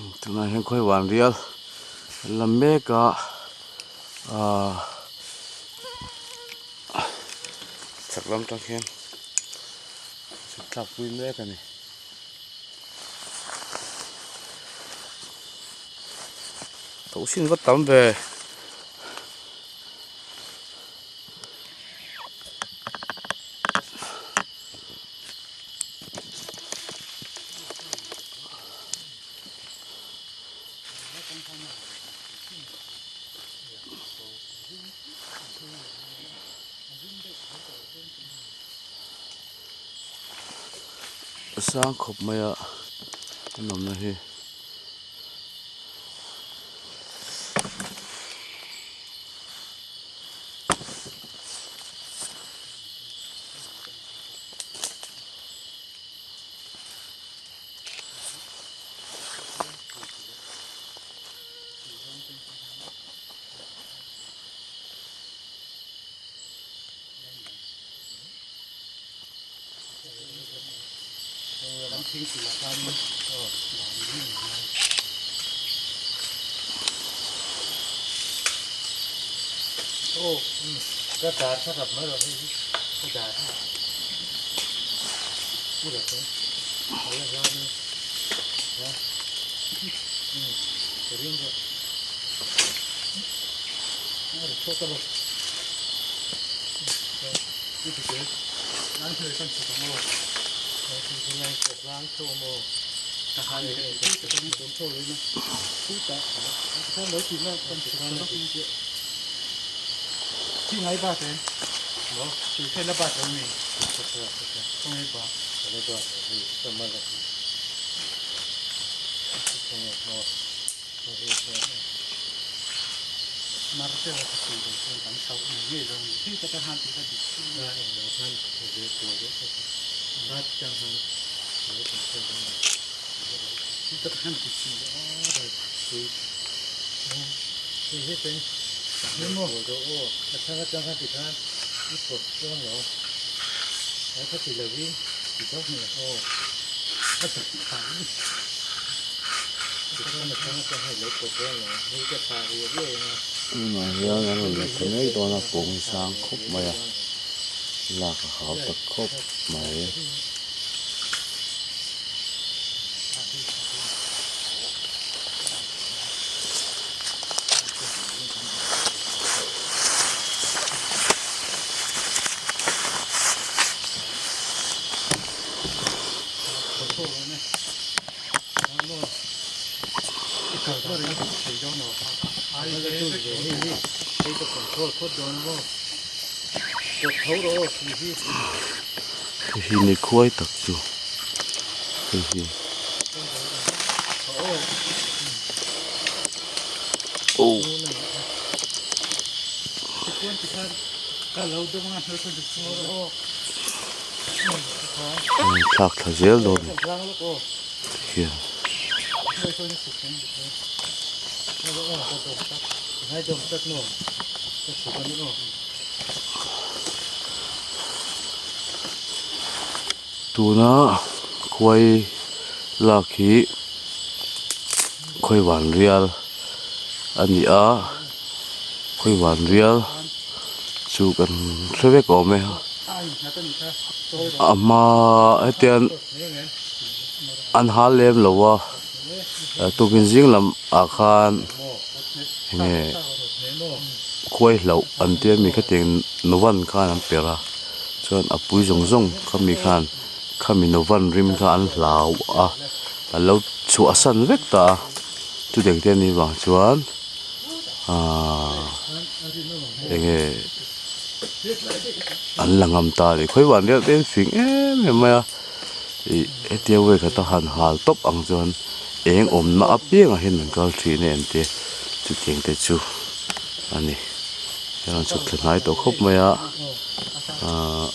Tunah hian khawi van rial an la mek a ahh chhak lam tang hian chhuk thlak pui mek a ni. Tho sin va tam ve. A sang khawp mai a a nawmna hi. Tunah hian an rawn la thla mai dawn a kawng hi sang khawp mai a lak a hau ta khawp mai. Hei hi ni khuai tak chu hei hi oh thlak thla zel dawn hian. Tuna khuai lak hi khawi van rial a ni a khawi van rial chu kan hre vek awm e a hma hetiang an hal lem lo a tukin zing lam ah khan enge khuai hlauh an tia mi khatiang novan khan an perh a chuan a pui zawng zawng khami khan khami novan rim kha an hlau a an lo chhuah san vek ta a chutiang te anih vang chuan ahh enge an la ngam ta a ni khawi van rial te an fing em em mai a ih hetia vawi khat a han hal tawp ang chuan eng awmna apiangah hian an kal thin a entir chutiang te chu a ni a rawn chhuk thla hnai tawh khawp mai a ahh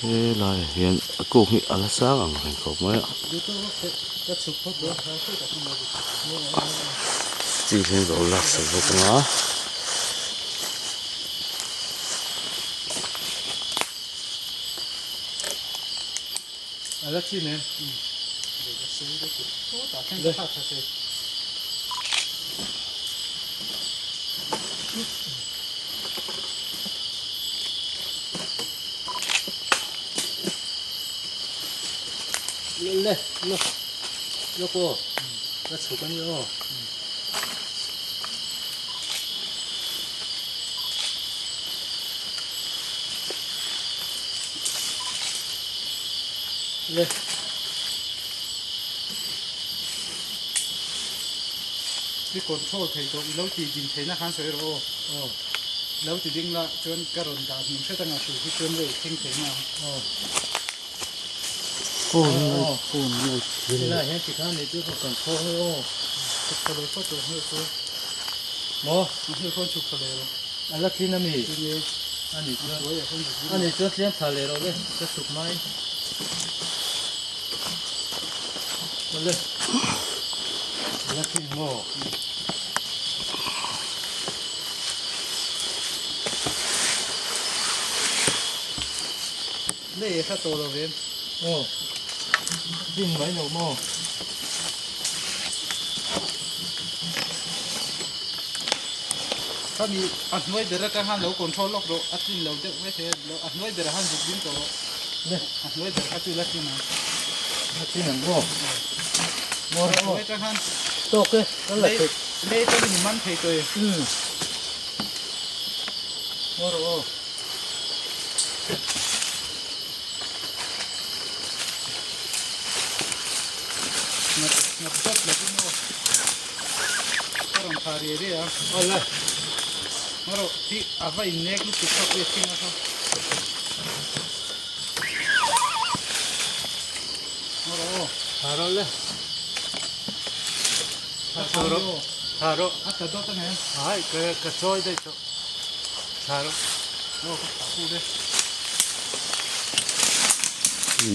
helaiah hian a kung hi a la sang ang reng khawp mai a steel hian ka lo laksak bawk ang a. I control thei tawh i lo tih din theihna khan sawi rawh aw. Aw. Lo ti ding la chuan ka rawn dah hnim hret anga hrui hi chuan rei thleng thei na ang. Aw. Phone aw phone aw. Helai hian tikhan nei chu ka control hi aw. Chhuk thla lo phawt rawh hnuai chu. Maw? A hnuai khawn chhuk thla leh rawh. A la thlin a mi? Thlin e. A nih chuan. A hnuai ah khawn zuk A nih chuan thleng thla leh rawh le ka chhuk mai. Awle. A la thlin maw? Lei kha tawh lo vem. Aw. Ding mai lo maw? Khami a hnuai ber atang khan lo control lawk rawh, a tlin lo deuh mai thei a, a hnuai berah khan zuk ding tawh rawh. Le. A hnuai ber kha chu la tlin ang. La tlin ang maw? Maw rawh aw. A hnuai atang khan. Tawk e, ka la thei. Lei atangin i man thei tawh e. Umm. Maw rawh aw.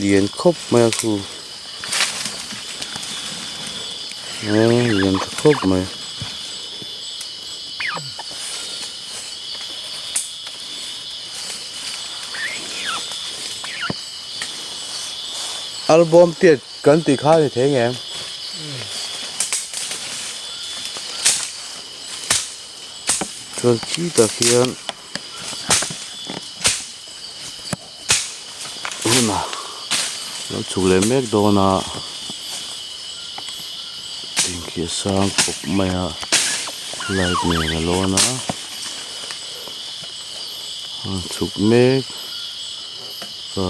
Lian khawp mai a khu eee lian tha khawp mai. Album tiat kan tih kha a ni thei ngem. Chuan khi tak hian hmun a lo chhuk leh mek dawn a thing khi a sang khawp mai a light nen a lawn a a chhuk mek a.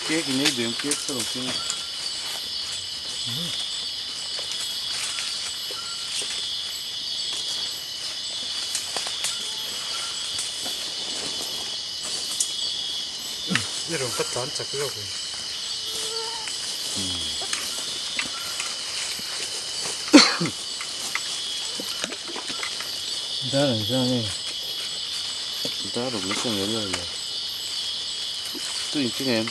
Cake in ei duh cake ka lo keng a. I rawn ka tlan chak zawk e. Dar ang zang e. Dar ang zang em lo le. Tu in keng em?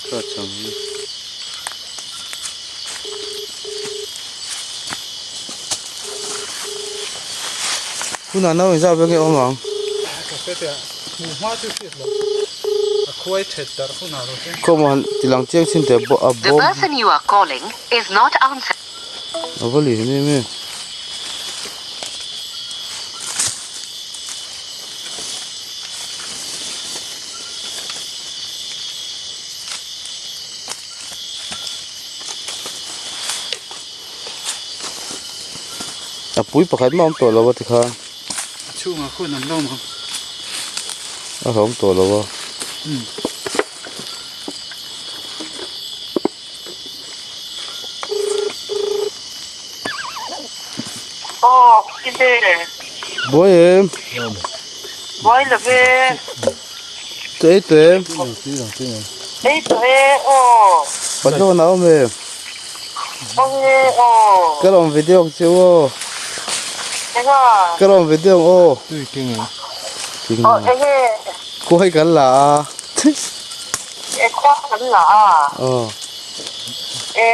Ka chang hi. Hunah nau inzah vek nge awm ang. Khawm han ti lang chiang chin teh a The bawm person you are calling is not answering. A va lian em em. pui pakhat mah a awm tawh lo a tikhan. A chhungah khuan an lo ang. A hlauhawm tawh lo a. Aw, kile. Buai em? Buai lo ve. Tui tui em? Ei tawh e aw. Pathian a awm em? Awm e aw. Ka rawn video ang che u aw. Enga? Ka rawn video ang aw. Tui king em? King. Aw enge? Khuai kan la a. E khua kan la a. Aw. E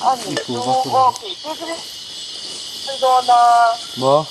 a ni chu aw kei chu ka dawn a. Maw?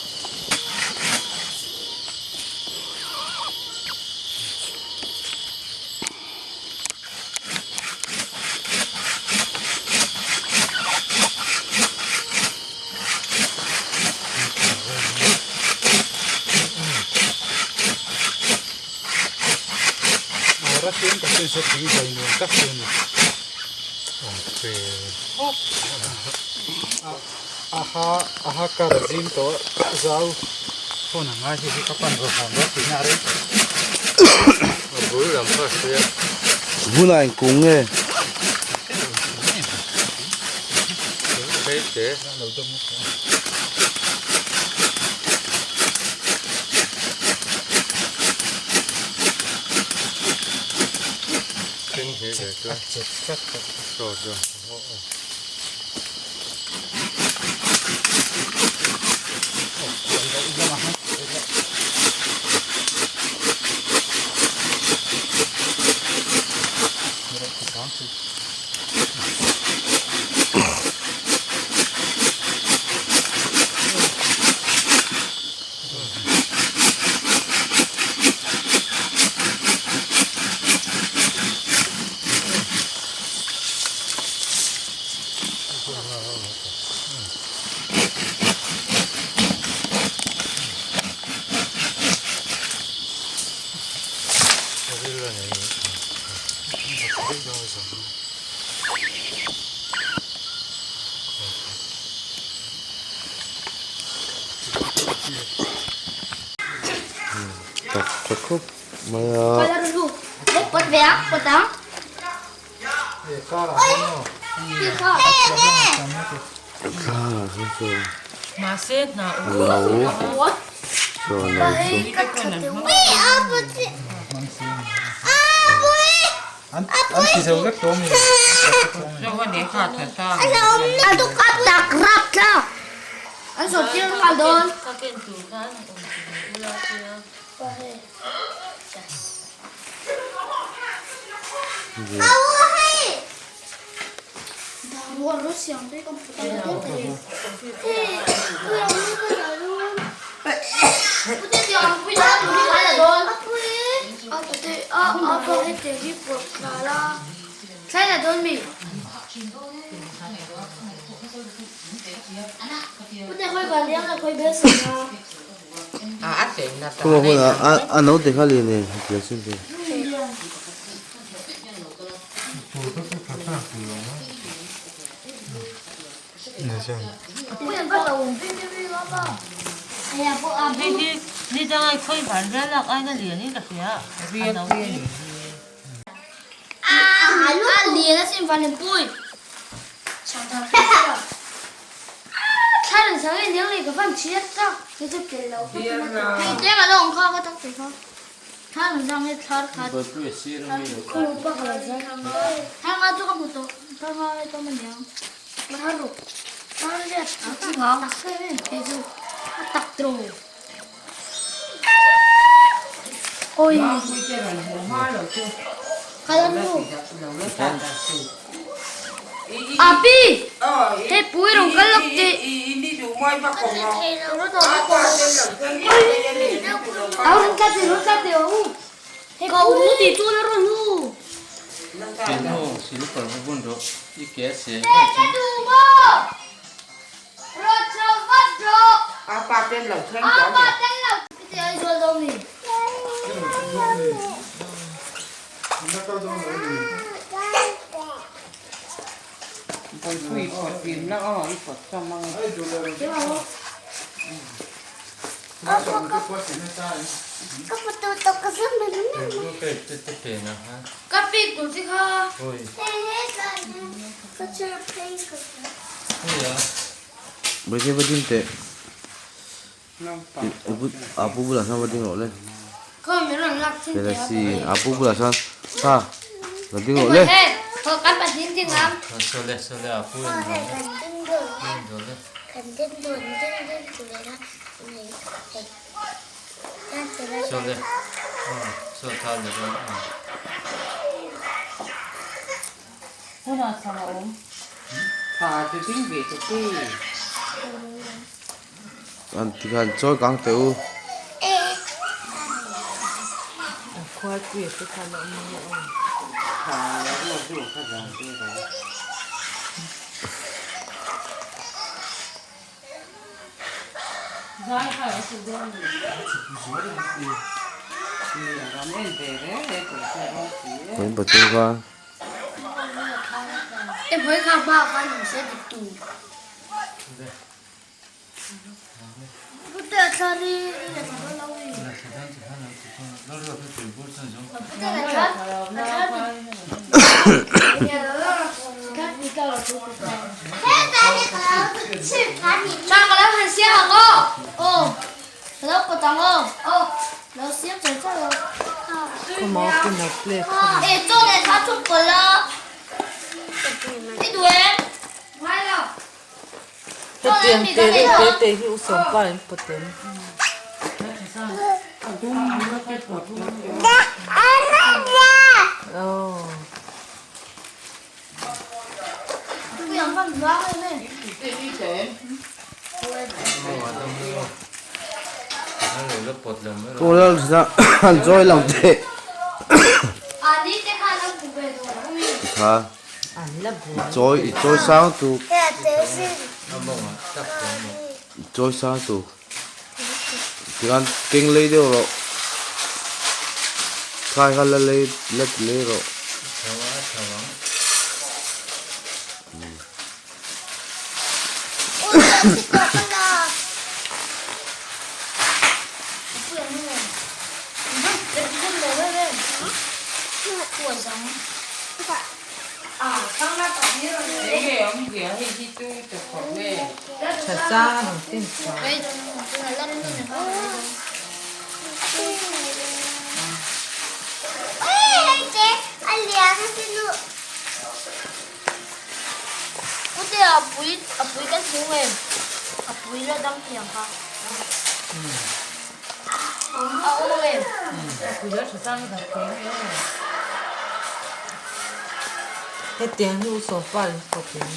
Hmunah inkung nge? Tak tha khawp mai a. Khua hmunah a naute kha lian e a tia sin te. Bawihte va ding teh. A pu bulah sawn va ding rawh le. Galaxy a pu bulah sawn kha va ding rawh le. An ti khan chawi kang teh u. Kawng pathum kha. Hetiang te reuh te te hi u sawmpa in pawt em? Aw. An chawi lo teh. Tikha i chawi i chawi sang tuk. I chawi sang tuk. Tikhan keng lei deuh rawh. Thlai kha la lei la ti lei rawh. Hetiang hi u sawmpa in pawt em?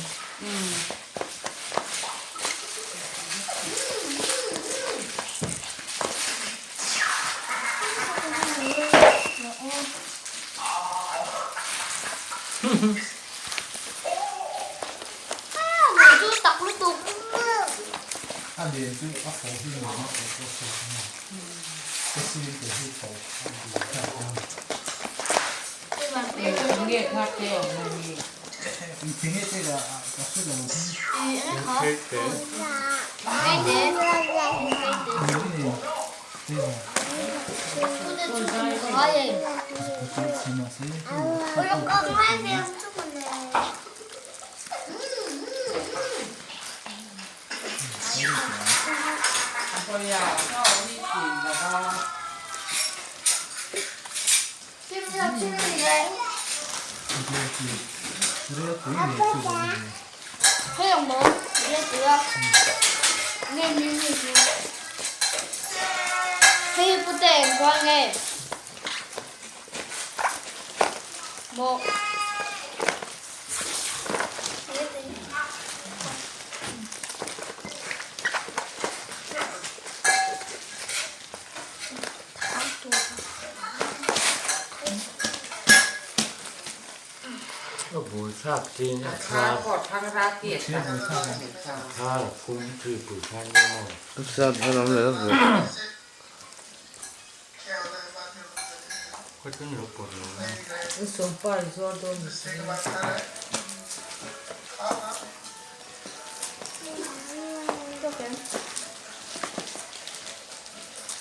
U sawmpa i zuar dawn ni si.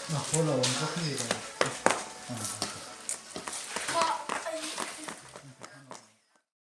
A haw lo ang bawk ni lo.